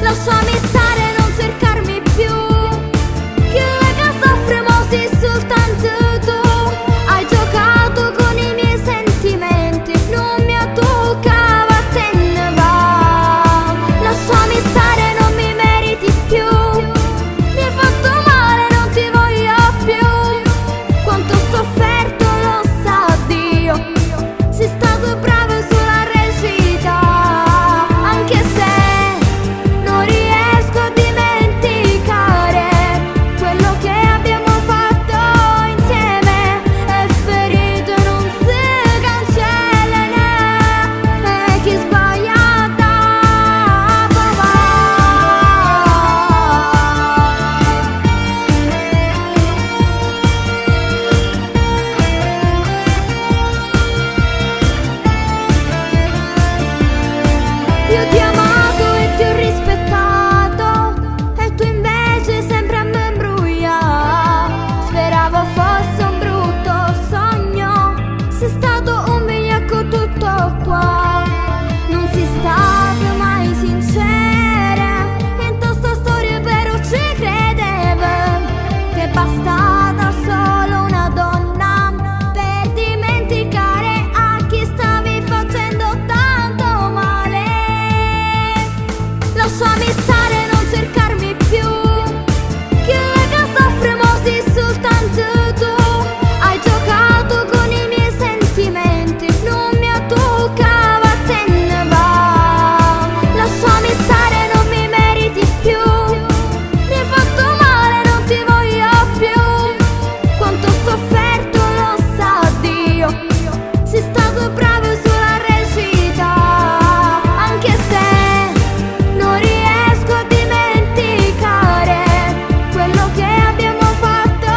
Lasciami stare, non cercarmi più. Chi che soffre mo si soltanto tu. Hai giocato con i miei sentimenti, non mi toccava te ne va. Lasciami stare, non mi meriti più. Mi hai fatto male, non ti voglio più. Quanto ho sofferto lo sa Dio. Sei stato bravo sulla recita, anche se non riesco a dimenticare quello che abbiamo fatto insieme. E ferite non si cancellano e chi sbaglia da papà. Io ti ho amato e ti ho rispettato e tu invece sempre a me imbrugliare. Speravo fosse un brutto sogno, sei stato un vigliacco tutto qua. Non sei stato mai sincera, in questa storia però ci credevo. Che è bastata solo una donna per dimenticare a chi stavi facendo tanto male. Lasciami stare, non cercarmi più. Chi che soffre mo si soltanto tu. Hai giocato con i miei sentimenti, non mi toccava te ne va. Lasciami stare, non mi meriti più. Mi hai fatto male, non ti voglio più. Quanto ho sofferto lo sa Dio. Sei stato bravo sulla recita, anche se non riesco a dimenticare quello che abbiamo fatto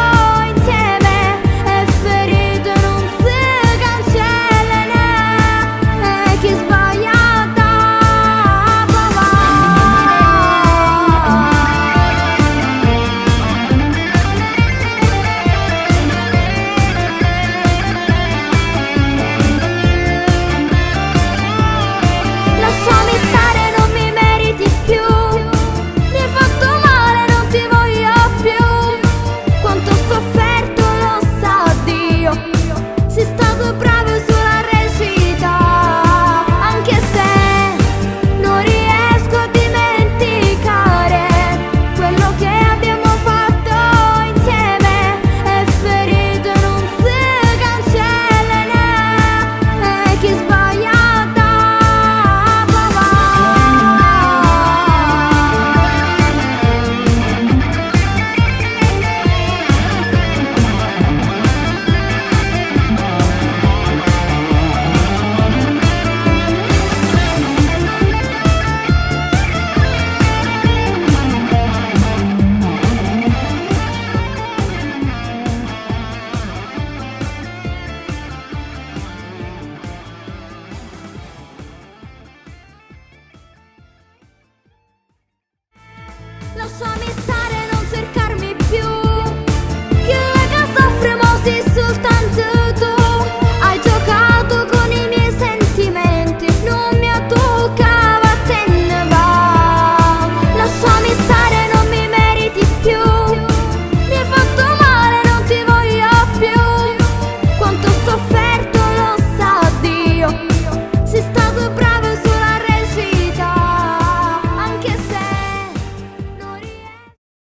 insieme. E ferite non si cancellano e chi sbaglia da papà. Lasciami stare, non mi meriti più. Mi hai fatto male, non ti voglio più. Quanto ho sofferto lo sa Dio. Sei stato bravo sulla recita, anche se non riesco a dimenticare quello che abbiamo fatto insieme. E ferite non si cancellano e chi sbaglia da papà. Lasciami stare.